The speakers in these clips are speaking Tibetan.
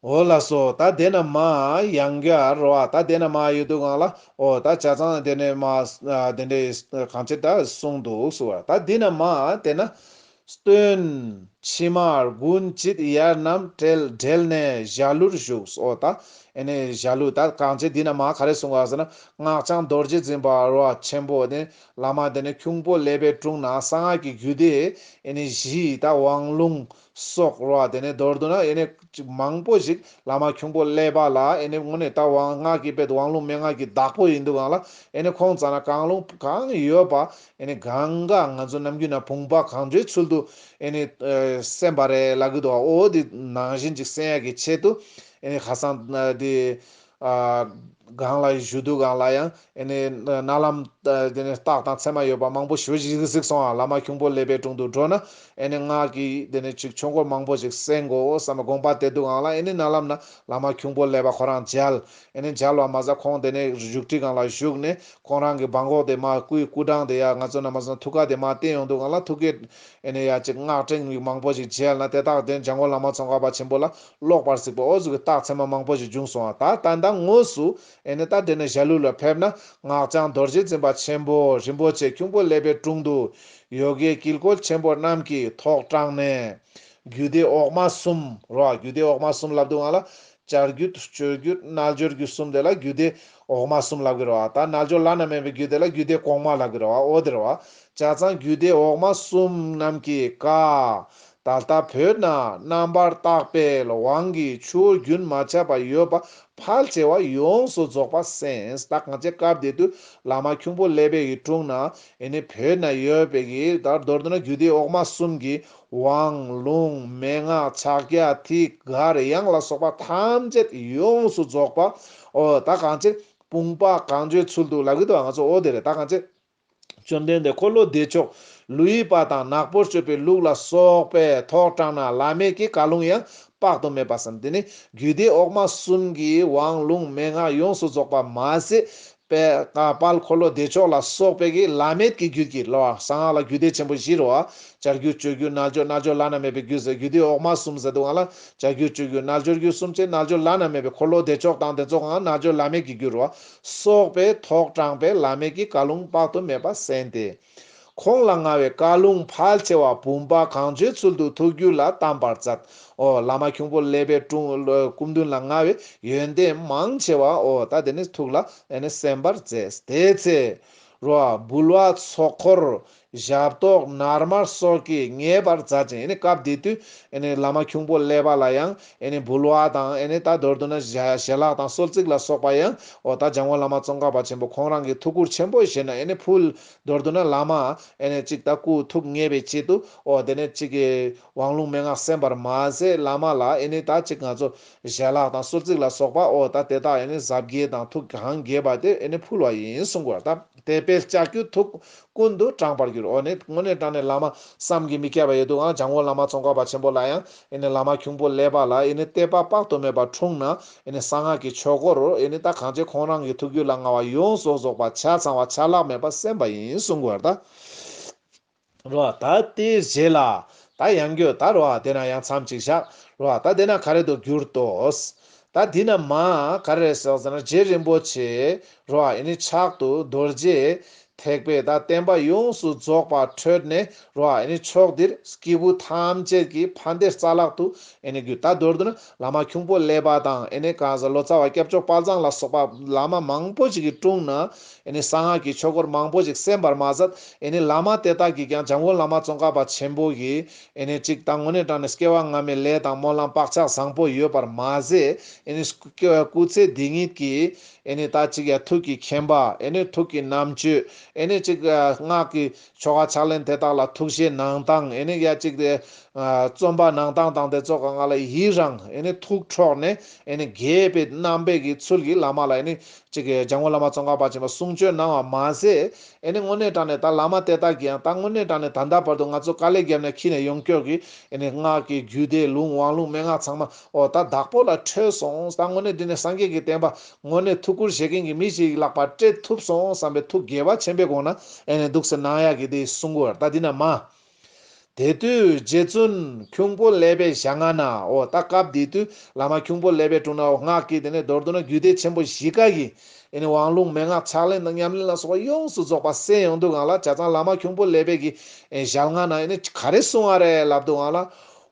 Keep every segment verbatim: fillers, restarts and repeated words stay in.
འོ་ལགས་སོ། ད་དེ་ན་མ་ཡང་བསྐྱར་རོ། ད་དེ་ན་མ་ཡོད་དུས་གང་ལ། འོ་ད་ཆ་ཚང་དེ་ནས་མ་དེ་འདྲའི་གང་ཅི་ད་གསུངས་འདུག་སུ་བ། ད་དེ་ན་མ་དེ་ན། སྟོན། ཕྱི་མར་དགུན་དཔྱིད་དབྱར་རྣམས་བྲལ་བྲལ་ནས་ཞྭ་ལུར་བཞུགས། འོ་ད་ཨེ་ནས་ཞྭ་ལུ་ད་གང་ཅི་དེ་ན་མ་ག་རེ་གསུངས་པ་ཟེར་ན། སྔགས་འཆང་རྡོ་རྗེ་འཛིན་པ་རོ་ཆེན་པོ་དེ་བླ་མ་དེ་ནས་ཁྱུང་པོ་ཀླད་པའི་དྲུང་ན་གསང་སྔགས་ཀྱི་རྒྱུད་སྡེ་ཨེ་ནས་བཞི་ད་དབང་ལུང་སོགས་རོ། དེ་ནས་མདོར་བསྡུ་ན་ཨེ་ནས་མང་པོ་ཞིག་བླ་མ་ཁྱུང་པོ་ཀླད་པ་ལ་ཨེ་ནས་དངོས་གནས་ད་དབང་སྔགས་ཀྱི་དཔེ་དབང་ལུང་མན་ངག་གི་བདག་པོ་ཡིན་འདུག་གང་ལ། ཨེ་ནས་ཁོང་རྩ་ན་གང་ལུང་གང་ཡོད་པ་ཨེ་ནས་གང་ག་ང་ཚོ་ནམ་རྒྱུན་ན་བུམ་པ་གང་བྱོའི་ཚུལ་དུ་ཨེ་ནས་གསན་པ་རེད་ལབ་ཀྱི་འདུག་འོ་དེ་ནང་བཞིན་ཅིག་གསན་ཡག་གི་ཆེད་དུ་ཨེ་ནས་ཁ་སང་དེ་གང་ལ་བཞུགས་འདུག་གང་ལ་ཡང་ཨེ་ནས་རྣ་ལམ་དེ་ནས་རྟགས་དང་མཚན་མ་ཡོད་པ་མང་པོ་ཞེ་པོ་ཞིག་གཟིགས་སོང་ཨ། བླ་མ་ཁྱུང་པོ་ཀླད་པའི་དྲུང་དུ་འགྲོ་ན་ཨེ་ནས་སྔགས་ཀྱི་དེ་ནས་ཅིག་ཆོས་འཁོར་མང་པོ་ཞིག་གསན་དགོས་བསམ་པ་དགོངས་པ་དེ་འདུག་གང་ལ། ཨེ་ནས་རྣ་ལམ་ན་བླ་མ་ཁྱུང་པོ་ཀླད་པ་ཁོ་རང་མཇལ། ཨེ་ནས་མཇལ་བ་མ་ཟད་ཁོང་དེ་ནས་བཞུགས་ཁྲི་སྒང་ལ་བཞུགས་ནས་ཁོང་རང་གི་སྦྲང་གོག་དེ་མ་སྐུའི་སྐུ་འཕྲེང་དེ་ཡ་ང་ཚོ་ན་མ་སོང་ཐུགས་ཀ་དེ་མ་བསྟན་ཡོང་དུས་གང་ལ་ཐུགས་ཀའི་ཨེ་ནས་ཡ་ཅིག་སྔགས་ཕྲེང་མི་མང་པོ་ཞིག་མཇལ་ན་དེ་དག་དེ་འཇམ་མགོན་བླ་མ་ཙོང་ཁ་པ་ཆེན་པོ་ལ་ཀློག་པར་གཟིགས་པ་འོ་ཟུག་གི་རྟགས་མཚན་མ་མང་པོ་ཞིག་བྱུང་སོང་བ། ད་ད་ལྟ་དངོས་སུ་ཨེ་ནས་ད་དེ་ནས་ཞྭ་ལུ་ལ་ཕེབས་ན་སྔགས་འཆང་རྡོ་རྗེ་འཛིན་པ་ཆེན་པོ་རིན་པོ་ཆེ་ཁྱུང་པོ་ཀླད་པའི་དྲུང་དུ་ཡོ་གའི་དཀྱིལ་འཁོར་ཆེན་པོ་རྣམས་ཀྱིས་ཐོག་དྲངས་ནས་རྒྱུད་སྡེ་འོག་མ་གསུམ་རོ། རྒྱུད་སྡེ་འོག་མ་གསུམ་ལབ་དུས་གང་ལ། བྱ་རྒྱུད་སྤྱོད་རྒྱུད་རྣལ་འབྱོར་རྒྱུད་གསུམ་དེ་ལ་རྒྱུད་སྡེ་འོག་མ་གསུམ་ལབ་ཀྱི་རེད་བ། ད་རྣལ་འབྱོར་བླ་ན་མེད་པའི་རྒྱུད་དེ་ལ་རྒྱུད་སྡེ་གོང་མ་ལབ་ཀྱི་རེད་བ། འོ་དེ་རེད་བ། བྱས་ཙང་རྒྱུད་སྡེ་འོག་མ་གསུམ་རྣམས་ཀྱི་བཀའ། ད་ལྟ་བོད་ན་རྣམ་པར་བརྟགས་པའི་དབང་གིས་ཆུ་བོ་རྒྱུན་མ་ཆད་པ་ཡོད་པ་ཕལ་ཆེ་བ་ཡོངས་སུ་རྫོགས་པ་གསན། ད་གང་ཅི་སྐབས་དེ་དུས་བླ་མ་ཁྱུང་པོ་ཀླད་པའི་གི་དྲུང་ན་ཨེ་ནི་བོད་ན་ཡོད་པའི་གི་ད་མདོར་བསྡུ་ན་རྒྱུད་སྡེ་འོག་མ་གསུམ་གྱི་དབང་ལུང་མན་ངག་ཕྱག་རྒྱ་ཐིག་ག་རེ་ཡང་ལ་སོགས་པ་ཐམས་ཅད་ཡོངས་སུ་རྫོགས་པ། ཨོ་ད་གང་ཅི་བུམ་པ་གང་བྱོའི་ཚུལ་དུ་ལབ་ཀྱི་འདུག་ང་ཚོ་འོ་དེ་རེད། ད་གང་ཅི་བཅོམ་ལྡན་འདས་འཁོར་ལོ་བདེ་མཆོག་ལུས་པ་དང་ནག་པོར་སྤྱོད་པའི་ལུགས་ལ་སོགས་པས་ཐོག་དྲངས་ན་བླ་མེད་ཀྱི་བཀའ་ལུང་ཡང་དཔག་ཏུ་མེད་པ་གསན། དེ་ནི་རྒྱུད་སྡེ་འོག་མ་གསུམ་གྱི་དབང་ལུང་མན་ངག་ཡོངས་སུ་རྫོགས་པ་མ་ཟད། དཔལ་དཔལ་འཁོར་ལོ་བདེ་མཆོག་ལ་སོགས་པའི་གི་བླ་མེད་ཀྱི་རྒྱུད་ཀྱི་ལོ་གསང་སྔགས་ལ་རྒྱུད་སྡེ་ཆེན་པོ་བཞི་རོ། བྱ་རྒྱུད་སྤྱོད་རྒྱུད་རྣལ་འབྱོར། རྣལ་འབྱོར་བླ་ན་མེད་པའི་རྒྱུད་ཟེར་རྒྱུད་སྡེ་འོག་མ་གསུམ་ཟེར་དུས་གང་ལ་བྱ་རྒྱུད་སྤྱོད་རྒྱུད་རྣལ་འབྱོར་རྒྱུད་གསུམ་བྱས། རྣལ་འབྱོར་བླ་ན་མེད་པའི་འཁོར་ལོ་བདེ་མཆོག་དང་དེ་ཚོ་གང་རྣལ་འབྱོར་བླ་མེད་ཀྱི་རྒྱུད་རོ། སོགས་པས་ཐོག་དྲངས་པའི་བླ་མེད་ཀྱི་བཀའ་ལུང་དཔག་ཏུ་མེད་པ་གསན་ཏེ། ཁོང་ལ་མངའ་བའི་བཀའ་ལུང་ཕལ་ཆེ་བ་བུམ་པ་གང་བྱོའི་ཚུལ་དུ་ཐུགས་རྒྱུད་ལ་གཏམས་པར་མཛད། ཨོ་བླ་མ་ཁྱུང་པོ་ཀླད་པའི་དྲུང་སྐུ་མདུན་ལ་མངའ་བའི་ཡོན་ཏན་མང་ཆེ་བ་ཨོ་ད་དེ་ནི་ཐུགས་ལ་ཨེ་ནི་གསན་པར་མཛད། དེ་ཚེ་རོ་འབུལ་བ་ཚོགས་འཁོར་ཞབས་ཏོག་ནར་མར་སོགས་ཀྱིས་མཉེས་པར་མཛད་ཅིང་། ཨེ་ནི་སྐབས་དེ་དུས་ཨེ་ནི་བླ་མ་ཁྱུང་པོ་ཀླད་པ་ལ་ཡང་ཨེ་ནི་འབུལ་བ་དང་ཨེ་ནི་ད་མདོར་བསྡུ་ན་ཞལ་ཞལ་ལག་དང་གསོལ་ཚིགས་ལ་སོགས་པ་ཡང་ཨོ་ད་འཇམ་མགོན་བླ་མ་ཙོང་ཁ་པ་ཆེན་པོ་ཁོང་རང་གི་ཐུགས་ཁུར་ཆེན་པོ་བཞེས་ནས་ཨེ་ནི་ཕུལ། མདོར་བསྡུ་ན་བླ་མ་ཨེ་ནི་གཅིག་ད་སྐུ་ཐུགས་མཉེས་པའི་ཆེད་དུ་ཨོ་དེ་ནས་གཅིག་གི་དབང་ལུང་མན་ངག་གསན་པར་མ་ཟད་བླ་མ་ལ་ཨེ་ནི་ད་གཅིག་ང་ཚོ་ཞལ་ལག་དང་གསོལ་ཚིགས་ལ་སོགས་པ་ཨོ་ད་དེ་དག་ཨེ་ནི་གཟབ་རྒྱས་དང་ཐུགས་གང་དགྱེས་པ་དེ་ཨེ་ནི་ཕུལ་བ་ཡིན་གསུང་དགོས། ད་དེ་དཔེ་ལྕགས་ཀྱུ་ཐུགས་ཀུན་ཏུ་དྲངས་པར་འགྱུར། ཨོ་ནི་དངོས་གནས་དྲང་གནས་བླ་མ་བསམ་གྱིས་མི་ཁྱབ་པ་ཡོད་དུས་གང་འཇམ་མགོན་བླ་མ་ཙོང་ཁ་པ་ཆེན་པོ་ལ་ཡང་ཨེ་ནི་བླ་མ་ཁྱུང་པོ་ཀླད་པ་ལ་ཨེ་ནི་བསྟོད་པ་དཔག་ཏུ་མེད་པ་འཁྲུངས་ན་ཨེ་ནི་གསང་སྔགས་ཀྱི་ཆོས་སྐོར་རོ་ཨེ་ནི་ད་གང་ཅི་ཁོང་རང་གི་ཐུགས་རྒྱུད་ལ་མངའ་བ་ཡོངས་སུ་རྫོགས་པ་ཆ་ཚང་བ་ཆ་ལྷག་མེད་པ་གསན་པ་ཡིན་གསུང་དགོས་ད། རོ། ད་དེའི་རྗེས་ལ་ད་ཡང་རྒྱུད་ད་རོ་དེ་ན་ཡང་མཚམས་གཅིག་བཞག་རོ། ད་དེ་ན་ག་རེ་འདུག་གྱུར་ཏོ། ད་དེ་ན་མ་ག་རེ་ཟེར་ཟེར་ན་རྗེ་རིན་པོ་ཆེ་རོ་ཨེ་ནི་ཕྱག་ཏུ་རྡོ་རྗེ་ཐེག་པའི་ད་བསྟན་པ་ཡོངས་སུ་རྫོགས་པ་འཕྲོད་ནས་རོ་ཨེ་ནི་ཕྱོགས་འདིར་སྐྱེས་བུ་ཐམས་ཅད་ཀྱི་ཕན་བདེ་རྩ་ལག་ཏུ་ཨེ་ནི་རྒྱུད། ད་མདོར་བསྡུ་ན་བླ་མ་ཁྱུང་པོ་ཀླད་པ་དང་ཨེ་ནི་གང་ཟག་ལོ་ཙཱ་བ་སྐྱབས་མཆོག་དཔལ་བཟང་ལ་སོགས་པ་བླ་མ་མང་པོ་ཞིག་གི་དྲུང་ན་ཨེ་ནི་གསང་སྔགས་ཀྱི་ཆོས་སྐོར་མང་པོ་ཞིག་གསན་པར་མ་ཟད། ཨེ་ནི་བླ་མ་དེ་དག་གིས་ཀྱང་འཇམ་མགོན་བླ་མ་ཙོང་ཁ་པ་ཆེན་པོ་གིས་ཨེ་ནི་གཅིག་ད་དངོས་གནས་དྲང་གནས་སྐྱེ་བ་སྔ་མའི་ལས་དང་སྨོན་ལམ་བག་ཆགས་བཟང་པོ་ཡོད་པར་མ་ཟད། ཨེ་ནི་སྐུ་ཚེ་འདི་ཉིད་ཀྱི་ཨེ་ནི་ད་གཅིག་ཡ་ཐུགས་ཀྱི་མཁྱེན་པ། ཨེ་ནི་ཐུགས་ཀྱི་རྣམ་དཔྱོད། ཨེ་ནི་གཅིག་སྔགས་ཀྱི་ཆོ་ག་ཕྱག་ལེན་དེ་དག་ལ་ཐུགས་བཞེད་གནང་སྟངས། ཨེ་ནི་ཡ་གཅིག་དེ་རྩོམ་པ་གནང་སྟངས་དང་དེ་ཚོ་གང་ག་ལ་ཡི་རང་ཨེ་ནི་ཐུགས་འཕྲོག་ནས་ཨེ་ནི་དགྱེས་པའི་རྣམ་པའི་གི་ཚུལ་གྱིས་བླ་མ་ལ་ཨེ་ནི་གཅིག་གི་འཇམ་མགོན་བླ་མ་ཙོང་ཁ་པ་ཆེན་པོ་གསུང་ཆོས་གནང་བ་མ་ཟད། ཨེ་ནི་དངོས་གནས་དྲང་གནས་ད་བླ་མ་དེ་དག་གིས་ཡང་ད་དངོས་གནས་དྲང་གནས་ད་ལྟ་བར་དུ་ང་ཚོ་དཀའ་ལས་བརྒྱབ་ནས་འཁྱེར་ནས་ཡོང་སྐྱོར་གྱི་ཨེ་ནི་སྔགས་ཀྱི་རྒྱུད་སྡེ་ལུང་དབང་ལུང་མན་ངག་ཚང་མ་ཨོ་ད་བདག་པོ་ལ་འཕྲོད་སོང་། ད་དངོས་གནས་འདི་ནས་སངས་རྒྱས་ཀྱི་བསྟན་པ་དངོས་གནས་ཐུགས་ཁུར་བཞེས་མཁན་གྱི་མི་ཞིག་ལག་པར་སྤྲད་ཐུབ་སོང་བསམ་པའི་ཐུགས་དགྱེས་པ་ཆེན་པོའི་སྒོ་ནས་ཨེ་ནི་འདུག་སེ་གནང་ཡག་གི་དེ་གསུང་གི་ཡོད། ད་འདི་ན་མ། དེ་དུས་རྗེ་བཙུན་ཁྱུང་པོ་ཀླད་པའི་ཞལ་སྔ་ན། འོ་ད་སྐབས་དེ་དུས་བླ་མ་ཁྱུང་པོ་ཀླད་པའི་དྲུང་ན་འོ་སྔགས་ཀྱི་དེ་ནས་མདོར་བསྡུ་ན་རྒྱུད་སྡེ་ཆེན་པོ་བཞི་ཀ་གི་ཨེ་ནི་དབང་ལུང་མན་ངག་ཕྱག་ལེན་དང་ཉམས་ལེན་ལ་སོགས་པ་ཡོངས་སུ་རྫོགས་པ་གསན་ཡོང་དུས་སྒང་ལ། བྱས་ཙང་བླ་མ་ཁྱུང་པོ་ཀླད་པའི་གི་ཨེ་ཞལ་སྔ་ན་ཨེ་ནི་ག་རེ་གསུང་བ་རེད་ལབ་དུས་སྒང་ལ།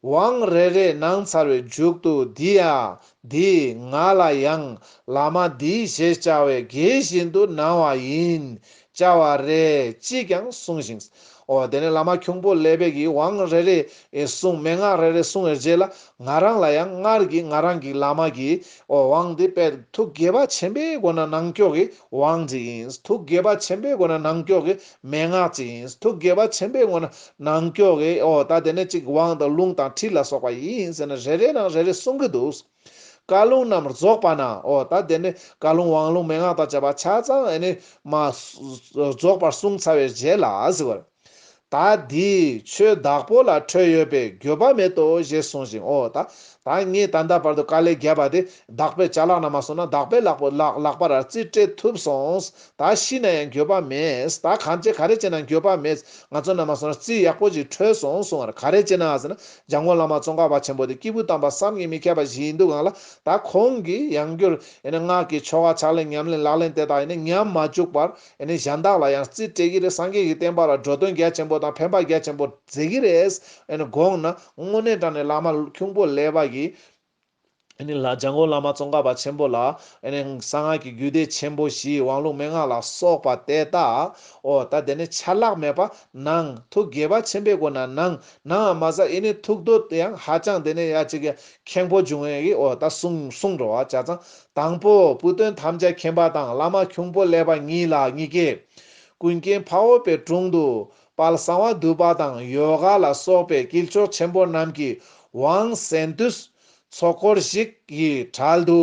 དབང་རེ་རེ་གནང་ཚར་བའི་མཇུག་ཏུ། འདི་ཡང་འདི་ང་ལ་ཡང་བླ་མ་འདིས་ཞེས་བྱ་བའི་དགེ་བཞིན་དུ་གནང་བ་ཡིན། བྱ་བ་རེ་ཅིས་ཀྱང་གསུངས་ཤིང་། འོ་དེ་ནས་བླ་མ་ཁྱུང་པོ་ཀླད་པའི་གི་དབང་རེ་རེ་ཨེ་གསུང་། མན་ངག་རེ་རེ་གསུང་བའི་རྗེས་ལ། ང་རང་ལ་ཡང་སྔར་གྱི་ང་རང་གི་བླ་མ་གི་འོ་དབང་འདི་དཔེ་ཐུགས་དགྱེས་པ་ཆེན་པོའི་སྒོ་ནས་གནང་ཀྱོག་གི་དབང་ཅིག་ཡིན། ཐུགས་དགྱེས་པ་ཆེན་པོའི་སྒོ་ནས་གནང་ཀྱོག་གི་མན་ངག་ཅིག་ཡིན། ཐུགས་དགྱེས་པ་ཆེན་པོའི་སྒོ་ནས་གནང་ཀྱོག་གི་འོ་ད་དེ་ནས་ཅིག་དབང་དང་ལུང་དང་ཁྲིད་ལ་སོགས་པ་ཡིན་ཟེར་ནས་རེ་རེ་ནང་རེ་རེ་གསུང་གི་འདུག། བཀའ་ལུང་རྣམས་རྫོགས་པ་ན། འོ་ད་དེ་ནས་བཀའ་ལུང་དབང་ལུང་མན་ངག་དང་བཅས་པ་ཆ་ཚང་ཨེ་ནི་མ་རྫོགས་པར་གསུངས་ཚར་བའི་རྗེས་ལ་ཟེར་བར། ད་འདིས་ཆོས་བདག་པོ་ལ་འཕྲོད་ཡོད་པས་འགྱོད་པ་མེད་དོ་ཞེས་གསུངས་ཤིང་། འོ་ད་ད་ངས་ད་ལྟ་བར་དུ་དཀའ་ལས་བརྒྱབ་པ་དེ་བདག་པོའི་ཅ་ལག་ནང་མ་སོང་ན་བདག་པོའི་ལག་པ་ལག་ལག་པར་རྩིས་སྤྲད་ཐུབ་སོང་། ད་ཤི་ན་ཡང་འགྱོད་པ་མེད། ད་གང་བྱེད་ག་རེ་བྱེད་ན་འགྱོད་པ་མེད། ང་ཚོ་ནང་མ་སོང་ན་རྩིས་ཡག་པོ་ཅིག་འཕྲོད་སོང་གསུང་བར། ག་རེ་བྱེད་ན་ཟེར་ན། འཇམ་མགོན་བླ་མ་ཙོང་ཁ་པ་ཆེན་པོ་དེ་སྐྱེས་བུ་དམ་པ་བསམ་གྱིས་མི་ཁྱབ་པ་ཞིག་ཡིན་དུས་སྒང་ལ། ད་ཁོང་གིས་ཡང་བསྐྱར་ཨེ་ནི་སྔགས་ཀྱི་ཆོ་ག་ཕྱག་ལེན་ཉམས་ལེན་ལག་ལེན་དེ་དག་ཨེ་ནི་ཉམས་མ་བཅུག་པར་ཨེ་ནི་གཞན་དག་ལ་ཡང་རྩིས་སྤྲད་ཀྱི་རེད། སངས་རྒྱས་ཀྱི་བསྟན་པ་ལ་འགྲོ་དོན་རྒྱ་ཆེན་པོ་དང་ཕན་པ་རྒྱ་ཆེན་པོ་མཛད་ཀྱི་རེད། ཨེ་ནི་དགོངས་ན་དངོས་གནས་དྲང་གནས་བླ་མ་ཁྱུང་པོ་ཀླད་པ་གིས་ཨེ་ནི་ལ་འཇམ་མགོན་བླ་མ་ཙོང་ཁ་པ་ཆེན་པོ་ལ་ཨེ་ནི་གསང་སྔགས་ཀྱི་རྒྱུད་སྡེ་ཆེན་པོ་བཞི་དབང་ལུང་མན་ངག་ལ་སོགས་པ་དེ་དག་འོ་ད་དེ་ནི་ཆ་ལག་མེད་པ་གནང་། ཐུགས་དགྱེས་པ་ཆེན་པོའི་སྒོ་ནས་གནང་། གནང་བ་མ་ཟད་ཨེ་ནི་ཐུགས་འདོད་ཡང་ཧ་ཅང་དེ་ནི་ཡ་གཅིག་གི་ཁེངས་པོ་བྱུང་བའི་གི་འོ་ད་གསུང་གསུང་འགྲོ་བ། བྱས་ཙང་དང་པོ་བུ་སྟོན་ཐམས་ཅད་མཁྱེན་པ་དང་བླ་མ་ཁྱུང་པོ་ཀླད་པ་གཉིས་ལ་གཉིས་ཀས་ཀུན་མཁྱེན་འཕགས་འོག་པའི་དྲུང་དུ་དཔལ་གསང་བ་འདུས་པ་དང་ཡོ་ག་ལ་སོགས་པའི་དཀྱིལ་ཆོག་ཆེན་པོ་རྣམས་ཀྱི་དབང་གསན་དུས། ཚོགས་འཁོར་ཞིག་གི་གྲལ་དུ་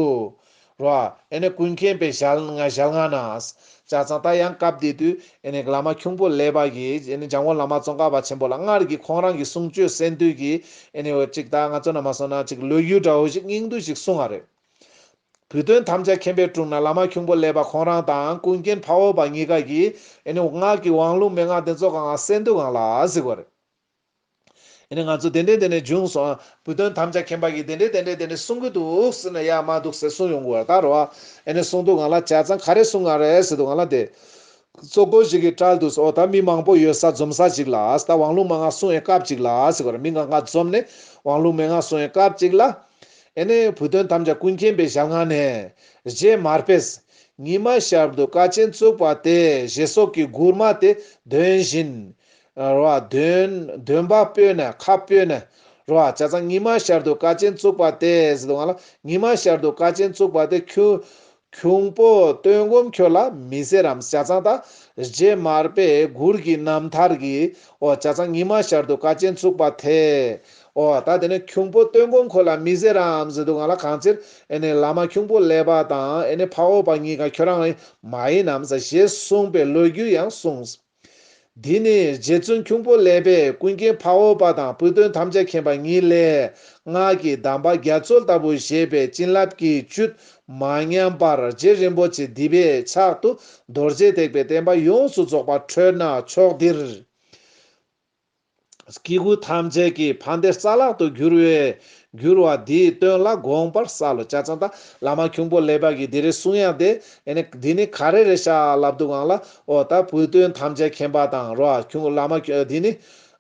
རོ། ཨེ་ནི་ཀུན་མཁྱེན་པའི་ཞལ་སྔ་ཞལ་སྔ་ན། བྱས་ཙང་ད་ཡང་སྐབས་དེ་དུས་ཨེ་ནི་བླ་མ་ཁྱུང་པོ་ཀླད་པ་གིས་ཨེ་ནི་འཇམ་མགོན་བླ་མ་ཙོང་ཁ་པ་ཆེན་པོ་ལ་སྔར་གྱི་ཁོང་རང་གི་གསུང་ཆོས་གསན་དུས་ཀྱི་ཨེ་ནི་འོ་ཅིག་ད་ང་ཚོ་ནང་མ་སོང་ན་ཅིག་ལོ་རྒྱུས་འདྲ་བོ་ཞིག་སྙིང་བསྡུས་ཤིག་གསུང་བ་རེད། བུ་སྟོན་ཐམས་ཅད་མཁྱེན་པའི་དྲུང་ན་བླ་མ་ཁྱུང་པོ་ཀླད་པ་ཁོང་རང་དང་ཀུན་མཁྱེན་འཕགས་འོག་པ་གཉིས་ཀ་གིས་ཨེ་ནི་སྔགས་ཀྱི་དབང་ལུང་མན་ངག་དེ་ཚོ་གང་ག་གསན་དུས་གང་ལ་གཟིགས་པ་རེད། ཨེ་ནི་ང་ཚོ་དེ་འདྲས་དེ་འདྲས་བྱུང་སོང་། བུ་སྟོན་ཐམས་ཅད་མཁྱེན་པ་གིས་དེ་འདྲས་དེ་འདྲས་དེ་འདྲས་གསུང་གི་འདུག་ཟེར་ན་ཡ་མ་འདུག་ཟེར་གསུང་ཡོང་གི་ཡོད་ད་རོ། ཨེ་ནི་གསུང་དུས་གང་ལ་བྱས་ཙང་ག་རེ་གསུང་ག་རེད་ཟེར་དུས་གང་ལ་དེ། ཚོགས་འཁོར་ཞིག་གི་གྲལ་དུ་འོ་ད་མི་མང་པོ་ཡོད་ས་འཛོམས་ས་ཅིག་ལ་ད་དབང་ལུང་མན་ངག་གསུང་བའི་སྐབས་ཅིག་ལ་ཟེར་གི་རེད། མི་ང་ང་འཛོམས་ནས་དབང་ལུང་མན་ངག་གསུང་བའི་སྐབས་ཅིག་ལ། ཨེ་ནི་བུ་སྟོན་ཐམས་ཅད་ཀུན་མཁྱེན་པའི་ཞལ་སྔ་ནས། རྗེ་མར་པས་ཉི་མ་ཤར་དུས་དཀའ་སྤྱད་བཙུགས་པ་དེ་ཞེས་སོགས་ཀྱི་མགུར་མ་དེ་འདོན་བཞིན། ར་བ་འདོན་འདོན་པ་སྤོས་ནས་ཁ་སྤོས་ནས་ར་བ་བྱས་ཙང་ཉི་མ་ཤར་དུས་དཀའ་སྤྱད་བཙུགས་པ་དེ་ཟེར་དུས་གང་ལ་ཉི་མ་ཤར་དུས་དཀའ་སྤྱད་བཙུགས་པ་དེ་ཁྱུ་ཁྱུང་པོ་སྟོན་སྒོམ་ཁྱོད་ལ་མི་ཟེར་རམ། བྱས་ཙང་ད་རྗེ་མར་པའི་མགུར་གྱི་རྣམ་ཐར་གྱི་འོ་བྱས་ཙང་ཉི་མ་ཤར་དུས་དཀའ་སྤྱད་བཙུགས་པ་དེ་འོ་ད་དེ་ནས་ཁྱུང་པོ་སྟོན་སྒོམ་ཁྱོད་ལ་མི་ཟེར་རམ་ཟེར་དུས་གང་ལ་གང་ཚེར་ཨེ་ནི་བླ་མ་ཁྱུང་པོ་ཀླད་པ་དང་ཨེ་ནི་འཕགས་འོག་པ་གཉིས་ཀ་ཁྱོད་རང་མ་ཡིན་ནམ་ཟེར་ཞེས་གསུངས་པའི་ལོ་རྒྱུས་ཡང་གསུངས། འདི་ནི་རྗེ་བཙུན་ཁྱུང་པོ་ཀླད་པས་ཀུན་མཁྱེན་འཕགས་འོག་པ་དང་བུ་སྟོན་ཐམས་ཅད་མཁྱེན་པ་གཉིས་ལས་སྔགས་ཀྱི་གདམས་པ་རྒྱ་མཚོ་ལྟ་བུ་བཞེས་པའི་བྱིན་རླབས་ཀྱི་བཅུད་མ་ཉམས་པར་རྗེ་རིན་པོ་ཆེ་འདི་པའི་ཕྱག་ཏུ་རྡོ་རྗེ་ཐེག་པའི་བསྟན་པ་ཡོངས་སུ་རྫོགས་པར་འཕྲོད་ན་ཕྱོགས་འདིར། སྐྱེ་དགུ་ཐམས་ཅད་ཀྱི་ཕན་བདེ་རྩ་ལག་ཏུ་གྱུར་བའི་གྱུར་བ་འདིའི་དོན་ལ་དགོངས་པར་གསལ་ལོ། བྱས་ཙང་ད་བླ་མ་ཁྱུང་པོ་ཀླད་པ་གིས་འདི་རེ་གསུང་ཡག་དེ་ཨེ་ནི་འདི་ནི་ག་རེ་རེད་ཤག་ལབ་དུས་གང་ལ་འོ་ད་བུ་སྟོན་ཐམས་ཅད་མཁྱེན་པ་དང་རོ་ཁྱུང་བླ་མ་ཁྱུང་འདི་ནི་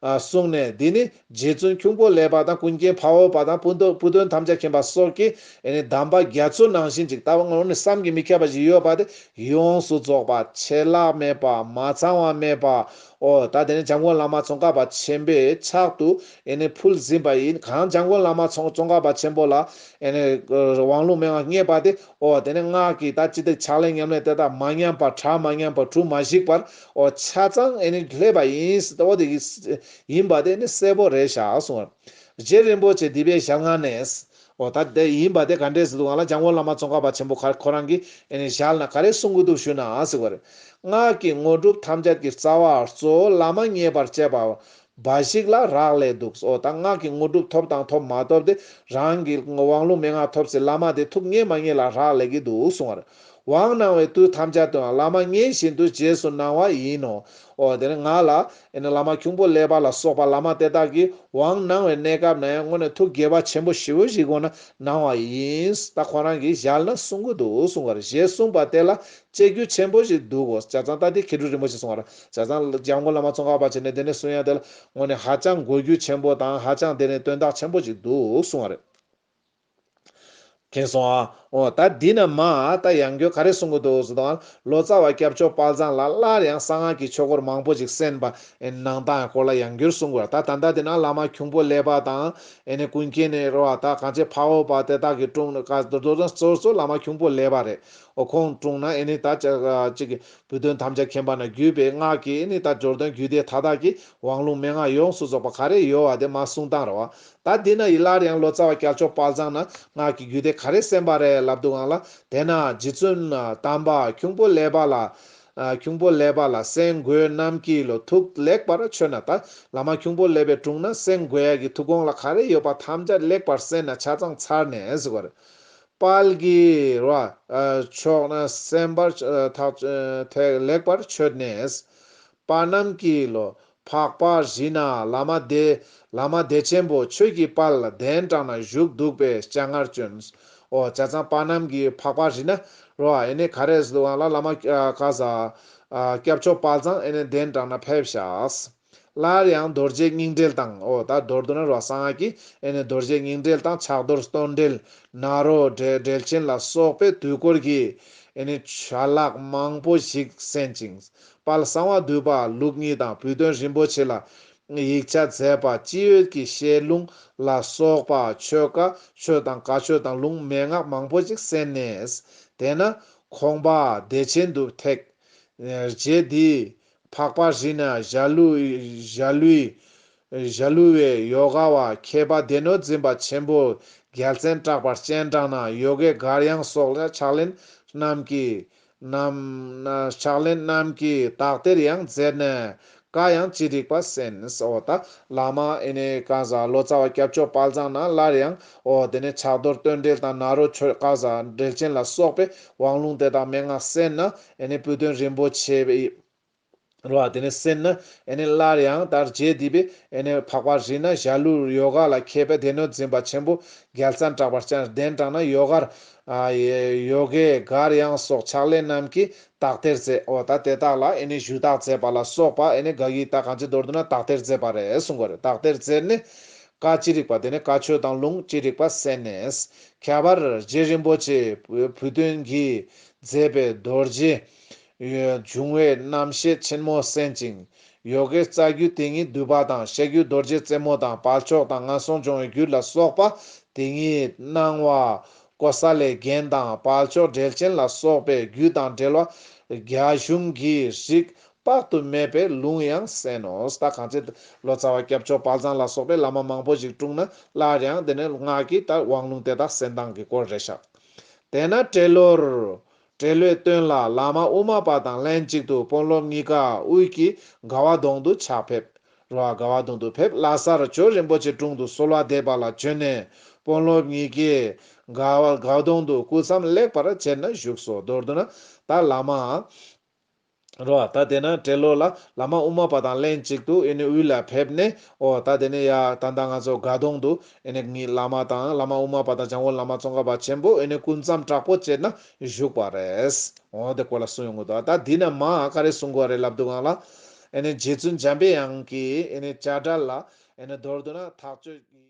ཨ་གསུངས་ནས་འདི་ནི་རྗེ་བཙུན་ཁྱུང་པོ་ཀླད་པ་དང་ཀུན་མཁྱེན་འཕགས་འོག་པ་དང་བུ་སྟོན་བུ་སྟོན་ཐམས་ཅད་མཁྱེན་པ་སོགས་ཀྱིས་ཨེ་ནི་གདམས་པ་རྒྱ་མཚོ་ནང་བཞིན་ཅིག་ལྟ་བ་ངོ་ནས་བསམ་གྱིས་མི་ཁྱབ་པ་ཞིག་ཡོད་པ་དེ་ཡོངས་སུ་རྫོགས་པ་ཆད་ལྷག་མེད་པ་མ་ཚང་བ་མེད་པ། ཨོ་ད་དེ་ནས་འཇམ་མགོན་བླ་མ་ཙོང་ཁ་པ་ཆེན་པོའི་ཕྱག་ཏུ་ཨེ་ནི་ཕུལ་ཟིན་པ་ཡིན། གང་འཇམ་མགོན་བླ་མ་ཙོང་ཙོང་ཁ་པ་ཆེན་པོ་ལ་ཨེ་ནི་དབང་ལུང་མན་ངག་བརྙེས་པ་དེ་ཨོ་དེ་ནས་སྔགས་ཀྱི་ད་ཅི་ཏིག་ཕྱག་ལེན་ཉམས་ལེན་དེ་དག་མ་ཉམས་པ་གྲ་མ་ཉམས་པ་གྲུ་མ་ཞིག་པར་ཨོ་ཆ་ཚང་ཨེ་ནི་སླེབས་པ་ཡིན་ཟེར་ཨོ་དེ་གི་ཡིན་པ་དེ་ནི་གསལ་པོ་རེད་ཤག་གསུངས། རྗེ་རིན་པོ་ཆེ་འདི་པའི་ཞལ་སྔ་ནས། འོ་ད་དེ་ཡིན་པ་དེ་ག་འདྲས་ཟེར་དུས་སྒང་ལ་འཇམ་མགོན་བླ་མ་ཙོང་ཁ་པ་ཆེན་པོ་ཁ་ཁོ་རང་གིས་ཨེ་ནི་ཞལ་ན་ག་རེ་གསུང་གི་འདུག་ཞུ་ན་ཟེར་བ་རེད། སྔགས་ཀྱི་དངོས་གྲུབ་ཐམས་ཅད་ཀྱི་རྩ་བ་གཙོ་བོ་བླ་མ་མཉེས་པར་བྱེད་པ་འབའ་ཞིག་ལ་རག་ལས་འདུག། འོ་ད་སྔགས་ཀྱི་དངོས་གྲུབ་ཐོབ་དང་ཐོབ་མ་ཐོབ་དེ་རང་གི་དབང་ལུང་མན་ངག་ཐོབ་ཚེ་བླ་མ་དེ་ཐུགས་མཉེས་མ་མཉེས་ལ་རག་ལས་ཀྱི་འདུག་གསུང་བ་རེད། དབང་གནང་བའི་དུས་ཐམས་ཅད་དུའང་བླ་མ་མངོན་བཞིན་དུ་རྗེས་སུ་གནང་བ་ཡིན་ནོ། འོ་དེ་ནི་ང་ལ་ཨེ་ནི་བླ་མ་ཁྱུང་པོ་ཀླད་པ་ལ་སོགས་པ་བླ་མ་དེ་དག་གིས་དབང་གནང་བའི་གནས་སྐབས་ན་ཡང་དངོས་གནས་ཐུགས་དགྱེས་པ་ཆེན་པོ་ཞེ་པོ་ཞིག་སྒོ་ན་གནང་བ་ཡིན། ད་ཁོ་རང་གིས་ཞལ་ནས་གསུང་གི་འདུག་གསུང་བ་རེད། ཞེས་གསུངས་པ་དེ་ལ་དཔྱད་རྒྱུ་ཆེན་པོ་ཞིག་འདུག་གོ། བྱས་ཙང་ད་དེ་མཁས་གྲུབ་རིན་པོ་ཆེས་གསུང་བ་རེད། བྱས་ཙང་འཇམ་མགོན་བླ་མ་ཙོང་ཁ་པ་ཆེན་ནས་དེ་ནས་གསུང་ཡ་དེ་ལ་དངོས་གནས་ཧ་ཅང་གོ་རྒྱུ་ཆེན་པོ་དང་ཧ་ཅང་དེ་ནས་དོན་དག་ཆེན་པོ་ཞིག་འདུག་གསུང་བ་རེད། མཁྱེན་སོང་ཨ། འོ་ད་འདི་ན་མ་ད་ཡང་བསྐྱར་ག་རེ་གསུང་གི་འདུག་ཟེར་དང་། ལོ་ཙཱ་བ་སྐྱབས་མཆོག་དཔལ་བཟང་ལ་སླར་ཡང་གསང་སྔགས་ཀྱི་ཆོས་སྐོར་མང་པོ་ཞིག་གསན་པ་ཨེ་གནང་སྟངས་སྐོར་ལ་ཡང་བསྐྱར་གསུང་དགོས། ད་ད་ལྟ་འདི་ན་བླ་མ་ཁྱུང་པོ་ཀླད་པ་དང་ཨེ་ནི་ཀུན་མཁྱེན་ནི་རོ་བ་ད་གང་ཅི་འཕགས་འོག་པ་དེ་དག་གི་དྲུང་ནས་ག་དོ་དོ་དོ་གཙོ་གཙོ་བླ་མ་ཁྱུང་པོ་ཀླད་པ་རེད། འོ་ཁོང་དྲུང་ན་ཨེ་ནི་ད་ཅ་ཅིག་གི་བུ་སྟོན་ཐམས་ཅད་མཁྱེན་པ་ན་བརྒྱུད་པའི་སྔགས་ཀྱི་ཨེ་ནི་ད་འབྱོར་དོན་རྒྱུད་སྡེ་མཐའ་དག་གི་དབང་ལུང་མན་ངག་ཡོངས་སུ་རྫོགས་པ་ག་རེ་ཡོད་བ་དེ་མ་གསུང་སྟངས་རེད་བ། ད་འདི་ན་ཡི་སླར་ཡང་ལོ་ཙཱ་བ་སྐྱབས་མཆོག་དཔལ་བཟང་ན་སྔགས་ཀྱི་རྒྱུད་སྡེ་ག་རེ་གསན་པ་རེད་ལབ་དུས་སྒང་ལ། དེ་ན་རྗེ་བཙུན་དམ་པ་ཁྱུང་པོ་ཀླད་པ་ལ། ཁྱུང་པོ་ཀླད་པ་ལ་གསན་དགོས་རྣམས་ཀྱིས་ལོ་ཐུགས་ལེགས་པར་མཆོད་ན། ད་བླ་མ་ཁྱུང་པོ་ཀླད་པའི་དྲུང་ན་གསན་དགོས་ཡ་གི་ཐུགས་དགོངས་ལ་ག་རེ་ཡོད་པ་ཐམས་ཅད་ལེགས་པར་གསན་ན་ཆ་ཚང་ཚར་ནས་ཟེར་བ་རེད། དཔལ་གྱི་རོ་མཆོག་ན་གསན་པར་ཐག་ཐེག་ལེགས་པར་མཆོད་ནས། པ་རྣམས་ཀྱིས་ལོ། འཕགས་པ་རི་ན་བླ་མ་བདེ། བླ་མ་བདེ་ཆེན་པོ་ཆོས་ཀྱི་དཔལ་གདན་དྲངས་ན་བཞུགས་འདུག་པའི་སྤྱན་སྔར་བྱོན། འོ་བྱས་ཙང་པ་རྣམས་ཀྱིས་འཕགས་པ་རི་ན་རོ་ཨེ་ནི་ག་རེ་ཟེར་བ་ལ་བླ་མ་ཨ་ག་ས་ཨ་སྐྱབས་མཆོག་དཔལ་བཟང་ཨེ་ནི་གདན་དྲངས་ན་ཕེབས་ཤག། སླར་ཡང་རྡོ་རྗེ་སྙིང་འགྲེལ་དང་། འོ་ད་མདོར་བསྡུ་ན་རོ་གསང་སྔགས་ཀྱི་ཨེ་ནི་རྡོ་རྗེ་སྙིང་འགྲེལ་དང་ཕྱག་རྡོར་སྟོད་འགྲེལ་ནཱ་རོ་འགྲེལ་འགྲེལ་ཆེན་ལ་སོགས་པའི་དུས་འཁོར་གྱི་ཨེ་ནི་ཆ་ལག་མང་པོ་ཞིག་གསན་ཅིང་། དཔལ་གསང་བ་འདུས་པ་ལུགས་གཉིས་དང་བུ་སྟོན་རིན་པོ་ཆེ་ལ་ཡིག་ཆ་མཛད་པ་སྤྱི་ཡོད་ཀྱི་བཤད་ལུང་ལ་སོགས་པ་ཆོས་བཀའ་ཆོས་དང་བཀའ་ཆོས་དང་ལུང་མན་ངག་མང་པོ་ཞིག་གསན་ནས། དེས་ན་ཁོང་པ་བདེ་ཆེན་དུ་ཐེག། རྗེ་འདིས་འཕགས་པ་རི་ན་ཞྭ་ལུ་ཞྭ་ལུའི་ཞྭ་ལུ་བའི་ཡོ་ག་བ་མཁས་པ་སྡེ་སྣོད་འཛིན་པ་ཆེན་པོ་རྒྱལ་མཚན་གྲགས་པ་སྤྱན་དྲངས་ན་ཡོ་གའི་གར་དབྱངས་སོགས་ལ་ཕྱག་ལེན་རྣམས་ཀྱིས་རྣམས་ཕྱག་ལེན་རྣམས་ཀྱིས་དག་ཐེར་ཡང་མཛད་ནས་བཀའ་ཡང་ཅི་རིགས་པ་གསན་ཟེར། འོ་ད་བླ་མ་ཨེ་ནི་གང་ཟག་ལོ་ཙཱ་བ་སྐྱབས་མཆོག་དཔལ་བཟང་ན་སླར་ཡང་འོ་དེ་ནས་ཕྱག་རྡོར་སྟོད་འགྲེལ་དང་ནཱ་རོ་ཆོས་གང་ཟག་འགྲེལ་ཆེན་ལ་སོགས་པའི་དབང་ལུང་དེ་དག་མན་ངག་གསན་ན་ཨེ་ནི་བུ་སྟོན་རིན་པོ་ཆེ་རོ་དེ་ནས་གསན་ན་ཨེ་ནི་སླར་ཡང་ད་རྗེ་འདི་པས་ཨེ་ནི་འཕགས་པ་རི་ན་ཞྭ་ལུ་ཡོ་ག་ལ་མཁས་པའི་སྡེ་སྣོད་འཛིན་པ་ཆེན་པོ་རྒྱལ་མཚན་གྲགས་པ་སྤྱན་གདན་དྲངས་ན་ཡོ་གར་ཨ་ཡོ་གའི་གར་དབྱངས་སོགས་ཕྱག་ལེན་རྣམས་ཀྱིས་དག་ཐེར་མཛད། འོ་ད་དེ་དག་ལ་ཨེ་ནི་ཞུ་དག་མཛད་པ་ལ་སོགས་པ་ཨེ་ནི་ག་གིས་ད་གང་ཅི་མདོར་བསྡུ་ན་དག་ཐེར་མཛད་པ་རེད་གསུང་གི་རེད། དག་ཐེར་མཛད་ནས་བཀའ་ཅི་རིགས་པ་དེ་ནི་བཀའ་ཆོས་དང་ལུང་ཅི་རིགས་པ་གསན་ནས། ཁྱད་པར་རྗེ་རིན་པོ་ཆེ་བུ་སྟོན་གྱིས་མཛད་པའི་རྡོ་རྗེ་འབྱུང་བའི་རྣམ་བཤད་ཆེན་མོ་གསན་ཅིང་། ཡོ་གའི་རྩ་རྒྱུད་དེ་ཉིད་བསྡུས་པ་དང་བཤད་རྒྱུད་རྡོ་རྗེ་རྩེ་མོ་དང་དཔལ་མཆོག་དང་ངན་སོང་སྦྱོང་བའི་རྒྱུད་ལ་སོགས་པ་དེ་ཉིད་སྣང་བ་ཀོ་ས་ལའི་རྒྱན་དང་དཔལ་མཆོག་འགྲེལ་ཆེན་ལ་སོགས་པའི་རྒྱུད་དང་འགྲེལ་བ་རྒྱ་གཞུང་གི་རིགས་དཔག་ཏུ་མེད་པའི་ལུང་ཡང་གསན་ནོ། ད་གང་ཅི་ལོ་ཙཱ་བ་སྐྱབས་མཆོག་དཔལ་བཟང་ལ་སོགས་པའི་བླ་མ་མང་པོ་ཞིག་དྲུང་ན་སླར་ཡང་དེ་ནས་སྔགས་ཀྱི་ད་དབང་ལུང་དེ་དག་གསན་སྟངས་ཀྱི་སྐོར་རེད་ཤག། དེས་ན་སྤྲེལ་ལོར་སྤྲེལ་ལོའི་སྟོན་ལ་བླ་མ་དབུ་མ་པ་དང་ལྷན་ཅིག་ཏུ་དཔོན་སློབ་གཉིས་ཀ་དབུས་ཀྱི་དགའ་བ་གདོང་དུ་ཕྱག་ཕེབས། རོ་དགའ་བ་གདོང་དུ་ཕེབས། ལྷ་སར་ཇོ་རིན་པོ་ཆེ་དྲུང་དུ་གསོལ་བ་འདེབས་པ་ལ་བྱོན་ནས་དཔོན་སློབ་གཉིས་ཀས་དགའ་བ་དགའ་གདོང་དུ་སྐུ་མཚམས་ལེགས་པར་བྱས་ནས་བཞུགས་སོ། མདོར་བསྡུ་ན་ད་བླ་མ་རོ། ད་དེ་ན་སྤྲེལ་ལོ་ལ་བླ་མ་དབུ་མ་པ་དང་ལྷན་ཅིག་ཏུ་ཨེ་ནི་དབུས་ལ་ཕེབས་ནས། འོ་ད་དེ་ནས་ཡ་ད་ལྟ་ང་ཚོ་དགའ་གདོང་དུ་ཨེ་ནི་ངའི་བླ་མ་དང་བླ་མ་དབུ་མ་པ་དང་འཇམ་མགོན་བླ་མ་ཙོང་ཁ་པ་ཆེན་པོ་ཨེ་ནི་སྐུ་མཚམས་དྲག་པོ་བཅད་ན་བཞུགས་པ་རེད། འོ་དེ་སྐོར་ལ་གསུངས་ཡོང་གི་འདུག། ད་འདི་ན་མ་ག་རེ་གསུང་དགོས་རེད་ལབ་དུས་སྒང་ལ། ཨེ་ནི་རྗེ་བཙུན་འཇམ་པའི་དབྱངས་ཀྱིས་ཨེ་ནི་བྱ་བྲལ་ལ་ཨེ་ནི་མདོར་བསྡུ་ན་ཐག་གཅོད་ཀྱི།